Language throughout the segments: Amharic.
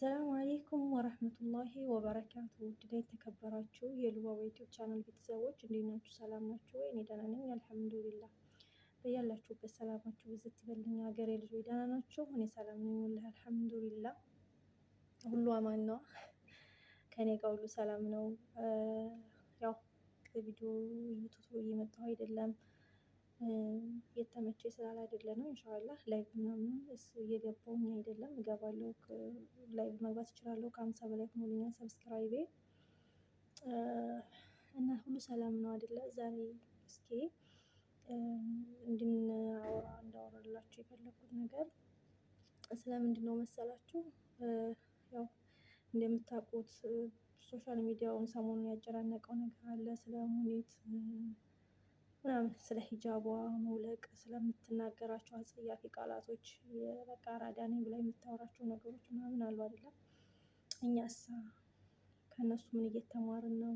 السلام عليكم ورحمة الله وبركاته። ውድና የተከበራችሁ የሉባባ ዩቲዩብ ቻናል ቤተሰቦች እንዴት ናችሁ? ሰላም ናችሁ ወይ? እኔ ደህና ነኝ الحمد لله። በያላችሁበት ሰላማችሁ ብዝት ይበልኝ። ሀገሬ ልጆች ደህና ናችሁ? እኔ ሰላም ነኝ والله الحمد لله። ሁሉ አማን ነው፣ ከኔ ጋር ሁሉ ሰላም ነው። ያው በቪዲዮ ዩቱብ እየመጣሁ አይደለም የተመቸ ስላል አይደለ ነው። إن شاء الله live ምናምን እሱ እየገባሁኝ አይደለም፣ እገባለሁ። live መግባት እችላለሁ። ከ50 በላይ ሆኖልኛል subscribe ኤ እና ሁሉ ሰላም ነው አይደለ? ዛሬ እስኪ እንድናወራ እንዳወራላችሁ የፈለኩት ነገር ስለምንድን ነው መሰላችሁ? ያው እንደምታውቁት social media ውን ሰሞኑን ያጨናነቀው ነገር አለ ስለ ሙኒት ምናምን ስለ ሂጃቧ መውለቅ ስለምትናገራቸው አጸያፊ ቃላቶች በቃ አራዳ ነኝ ብላ የምታወራቸው ነገሮች ምናምን አሉ አይደለም። እኛስ ከእነሱ ምን እየተማርን ነው?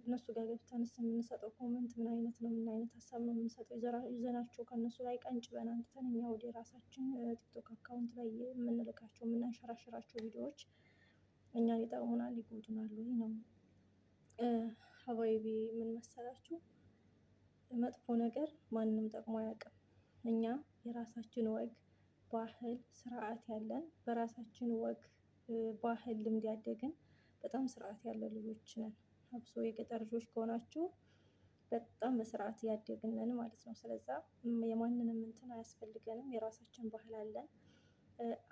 እነሱ ጋር ገብተንስ የምንሰጠው comment ምን አይነት ነው? ምን አይነት ሀሳብ ነው የምንሰጠው? ይዘናቸው ከእነሱ ላይ ቀንጭበን አንጥተን እኛ ወደ ራሳችን ቲክቶክ account ላይ የምንልካቸው የምናንሸራሽራቸው ቪዲዮዎች እኛን ይጠቅሙናል፣ ይጎዱናል ወይ ነው። حبايبي ምን መሰላችሁ መጥፎ ነገር ማንም ጠቅሞ አያውቅም። እኛ የራሳችን ወግ ባህል ስርዓት ያለን በራሳችን ወግ ባህል ልምድ ያደግን በጣም ስርዓት ያለ ልጆች ነን። አብሶ የገጠር ልጆች ከሆናችሁ በጣም በስርዓት ያደግን ነን ማለት ነው። ስለዛ የማንንም እንትን አያስፈልገንም፣ የራሳችን ባህል አለን።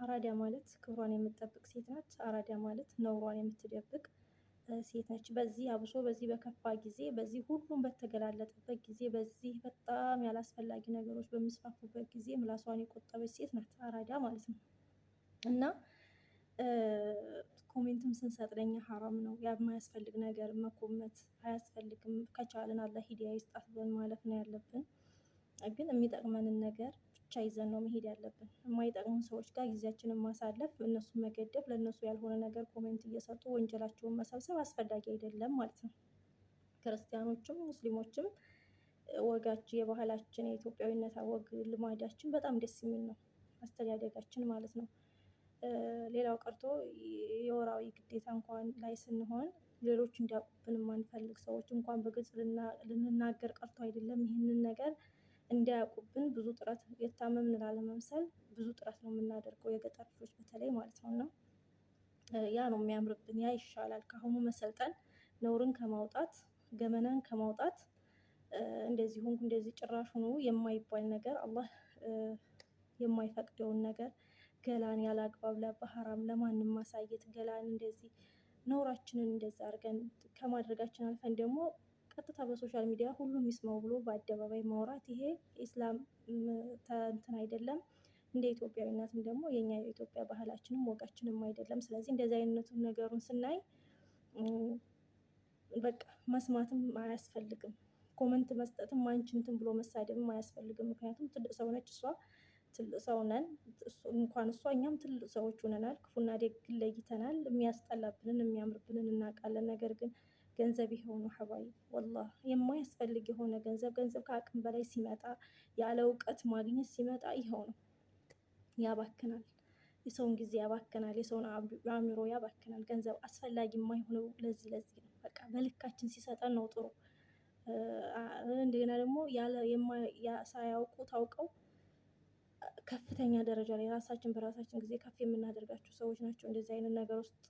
አራዳ ማለት ክብሯን የምትጠብቅ ሴት ናት። አራዳ ማለት ነውሯን የምትደብቅ ሴት ነች። በዚህ አብሶ በዚህ በከፋ ጊዜ በዚህ ሁሉም በተገላለጠበት ጊዜ በዚህ በጣም ያላስፈላጊ ነገሮች በሚስፋፉበት ጊዜ ምላሷን የቆጠበች ሴት ናት አራዳ ማለት ነው። እና comment ም ስንሰጥ ለኛ ሀራም ነው፣ የማያስፈልግ ነገር መኮመት አያስፈልግም። ከቻልን አላህ ሂዳያ ይስጣት ብለን ማለት ነው ያለብን። ግን የሚጠቅመንን ነገር ብቻ ይዘን ነው መሄድ ያለብን። የማይጠቅሙን ሰዎች ጋር ጊዜያችንን ማሳለፍ፣ እነሱን መገደብ፣ ለእነሱ ያልሆነ ነገር comment እየሰጡ ወንጀላቸውን መሰብሰብ አስፈላጊ አይደለም ማለት ነው። ክርስቲያኖችም ሙስሊሞችም ወጋችን የባህላችን የኢትዮጵያዊነት ወግ ልማዳችን በጣም ደስ የሚል ነው፣ አስተዳደጋችን ማለት ነው። ሌላው ቀርቶ የወራዊ ግዴታ እንኳን ላይ ስንሆን ሌሎች እንዲያውቁብን የማንፈልግ ሰዎች እንኳን በግልጽ ልንናገር ቀርቶ አይደለም ይህንን ነገር እንዲያውቁብን ብዙ ጥረት የታመምን ላለመምሰል ብዙ ጥረት ነው የምናደርገው፣ የገጠር ልጆች በተለይ ማለት ነው። እና ያ ነው የሚያምርብን፣ ያ ይሻላል። ከአሁኑ መሰልጠን ነውርን ከማውጣት ገመናን ከማውጣት እንደዚህ ሆንኩ እንደዚህ ጭራሽ ሆኖ የማይባል ነገር አላህ የማይፈቅደውን ነገር ገላን ያለ አግባብ በሐራም ለማንም ማሳየት ገላን እንደዚህ ነውራችንን እንደዛ አድርገን ከማድረጋችን አልፈን ደግሞ ቀጥታ በ social media ሁሉም ይስማው ብሎ በአደባባይ ማውራት ይሄ ኢስላም እንትን አይደለም። እንደ ኢትዮጵያዊነትም ደግሞ የኛ የኢትዮጵያ ባህላችንም ወጋችንም አይደለም። ስለዚህ እንደዚህ አይነቱን ነገሩን ስናይ በቃ መስማትም አያስፈልግም። comment መስጠትም አንቺ እንትን ብሎ መሳደብም አያስፈልግም። ምክንያቱም ትልቅ ሰው ነች እሷ፣ ትልቅ ሰው ነን እንኳን እሷ እኛም ትልቅ ሰዎች ሆነናል። ክፉና ደግ ለይተናል። የሚያስጠላብንን የሚያምርብንን እናውቃለን። ነገር ግን ገንዘብ ይሄው ነው حبايبي والله የማያስፈልግ የሆነ ገንዘብ ገንዘብ ከአቅም በላይ ሲመጣ ያለ እውቀት ማግኘት ሲመጣ ይኸው ነው፣ ያባክናል። የሰውን ጊዜ ያባክናል። የሰውን አእምሮ ያባክናል። ገንዘብ አስፈላጊ የማይሆነው ለዚህ ለዚህ ነው። በቃ በልካችን ሲሰጠን ነው ጥሩ። እንደገና ደግሞ ሳያውቁ ታውቀው ከፍተኛ ደረጃ ላይ ራሳችን በራሳችን ጊዜ ከፍ የምናደርጋቸው ሰዎች ናቸው። እንደዚህ አይነት ነገር ውስጥ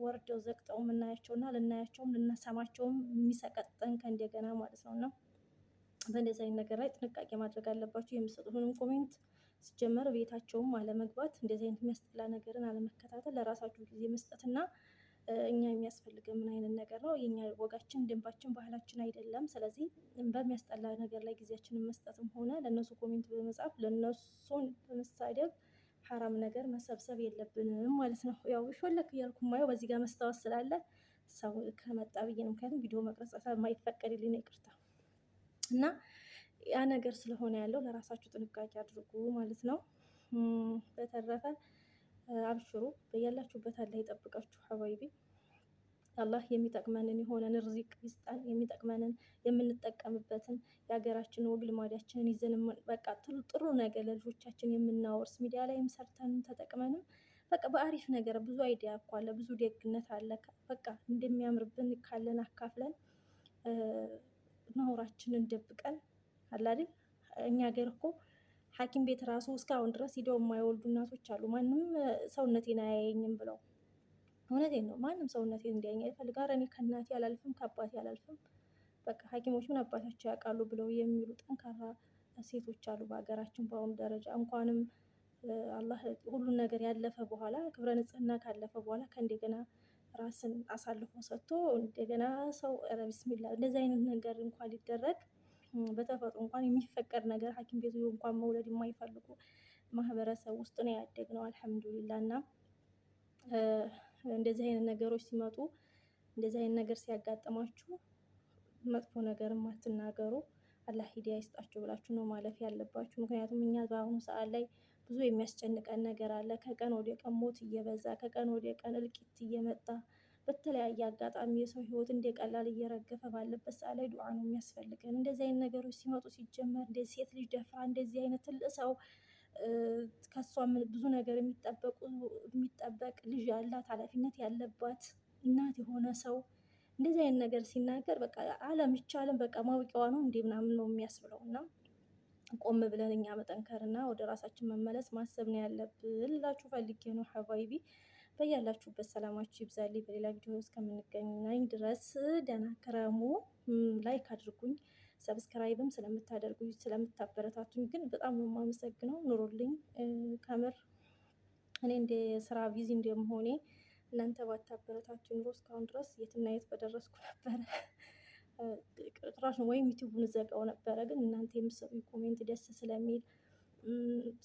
ወርደው ዘቅጠው የምናያቸው እና ልናያቸውም ልናሰማቸውም የሚሰቀጥጠን ከእንደገና ማለት ነው። እና በእንደዚህ አይነት ነገር ላይ ጥንቃቄ ማድረግ አለባቸው። የሚሰጡትንም comment ሲጀመር ቤታቸውም አለመግባት፣ እንደዚህ አይነት የሚያስጠላ ነገርን አለመከታተል፣ ለራሳችሁ ጊዜ መስጠትና እኛ የሚያስፈልገን ምን አይነት ነገር ነው? የኛ ወጋችን፣ ደንባችን፣ ባህላችን አይደለም። ስለዚህ በሚያስጠላ ነገር ላይ ጊዜያችንን መስጠትም ሆነ ለእነሱ comment በመጻፍ ለእነሱን በመሳደብ ሐራም ነገር መሰብሰብ የለብንም ማለት ነው። ያው ሾለክ እያልኩ ማየው በዚህ ጋር መስታወት ስላለ ሰው ከመጣ ብዬ ነው። ምክንያቱም ቪዲዮ መቅረጽ የማይፈቀድልኝ ይቅርታ። እና ያ ነገር ስለሆነ ያለው ለራሳችሁ ጥንቃቄ አድርጉ ማለት ነው። በተረፈ አብሽሩ፣ በያላችሁበት አላህ ይጠብቃችሁ حبايبي። አላህ የሚጠቅመንን የሆነን ርዚቅ ይስጠን። የሚጠቅመንን የምንጠቀምበትን የሀገራችን ወግ ልማዳችንን ይዘን በቃ ጥሩ ነገር ለልጆቻችን የምናወርስ ሚዲያ ላይም ሰርተን ተጠቅመንም በቃ በአሪፍ ነገር ብዙ idea እኮ አለ፣ ብዙ ደግነት አለ። በቃ እንደሚያምርብን ካለን አካፍለን ነውራችንን ደብቀን አለ አይደል? እኛ ሀገር እኮ ሐኪም ቤት ራሱ እስካሁን ድረስ ሂደው የማይወልዱ እናቶች አሉ። ማንም ሰውነቴን አያየኝም ብለው። እውነቴን ነው። ማንም ሰውነቴን እንዲያየኝ አይፈልግም። ኧረ እኔ ከእናቴ አላልፍም ከአባቴ አላልፍም፣ በቃ ሐኪሞች ምን አባታቸው ያውቃሉ ብለው የሚሉ ጠንካራ ሴቶች አሉ በሀገራችን በአሁኑ ደረጃ። እንኳንም አላህ ሁሉን ነገር ያለፈ በኋላ፣ ክብረ ንጽህና ካለፈ በኋላ፣ ከእንደገና ራስን አሳልፎ ሰጥቶ እንደገና ሰው፣ ኧረ ቢስሚላ፣ እንደዚህ አይነት ነገር እንኳን ሊደረግ በተፈጥሮ እንኳን የሚፈቀድ ነገር ሐኪም ቤት እንኳን መውለድ የማይፈልጉ ማህበረሰብ ውስጥ ነው ያደግነው። አልሐምዱሊላ። እና እንደዚህ አይነት ነገሮች ሲመጡ፣ እንደዚህ አይነት ነገር ሲያጋጥማችሁ መጥፎ ነገርም አትናገሩ። አላህ ሂዳያ ይስጣችሁ ብላችሁ ነው ማለፍ ያለባችሁ። ምክንያቱም እኛ በአሁኑ ሰዓት ላይ ብዙ የሚያስጨንቀን ነገር አለ። ከቀን ወደ ቀን ሞት እየበዛ፣ ከቀን ወደ ቀን እልቂት እየመጣ፣ በተለያየ አጋጣሚ የሰው ህይወት እንደ ቀላል እየረገፈ ባለበት ሰዓት ላይ ዱዓ ነው የሚያስፈልገን። እንደዚህ አይነት ነገሮች ሲመጡ ሲጀመር እንደዚህ ሴት ልጅ ደፍራ እንደዚህ አይነት ትልቅ ሰው፣ ከሷ ብዙ ነገር የሚጠበቅ፣ ልጅ ያላት፣ ኃላፊነት ያለባት እናት የሆነ ሰው እንደዚህ አይነት ነገር ሲናገር በቃ ዓለም ይቻለን በቃ ማብቂያዋ ነው እንዴ ምናምን ነው የሚያስብለው። እና ቆም ብለን እኛ መጠንከርና ወደ ራሳችን መመለስ ማሰብ ነው ያለብን ልላችሁ ፈልጌ ነው። ሐባይቢ፣ በያላችሁበት ሰላማችሁ ይብዛልኝ። በሌላ ቪዲዮ እስከምንገናኝ ድረስ ደህና ክረሙ። Like አድርጉኝ፣ subscribe ም ስለምታደርጉኝ ስለምታበረታቱኝ ግን በጣም ነው የማመሰግነው። ኑሩልኝ። ከምር እኔ እንደ ስራ busy እንደመሆኔ እናንተ ባታበረታቱኝ ኑሮ እስካሁን ድረስ የትና የት በደረስኩ ነበረ። ጭራሽ ወይም ዩቲዩብን ዘጋው ነበረ። ግን እናንተ የምትሰጡኝ comment ደስ ስለሚል፣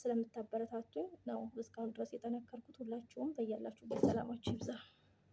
ስለምታበረታቱኝ ነው እስካሁን ድረስ የጠነከርኩት። ሁላችሁም በያላችሁበት ሰላማችሁ ይብዛ።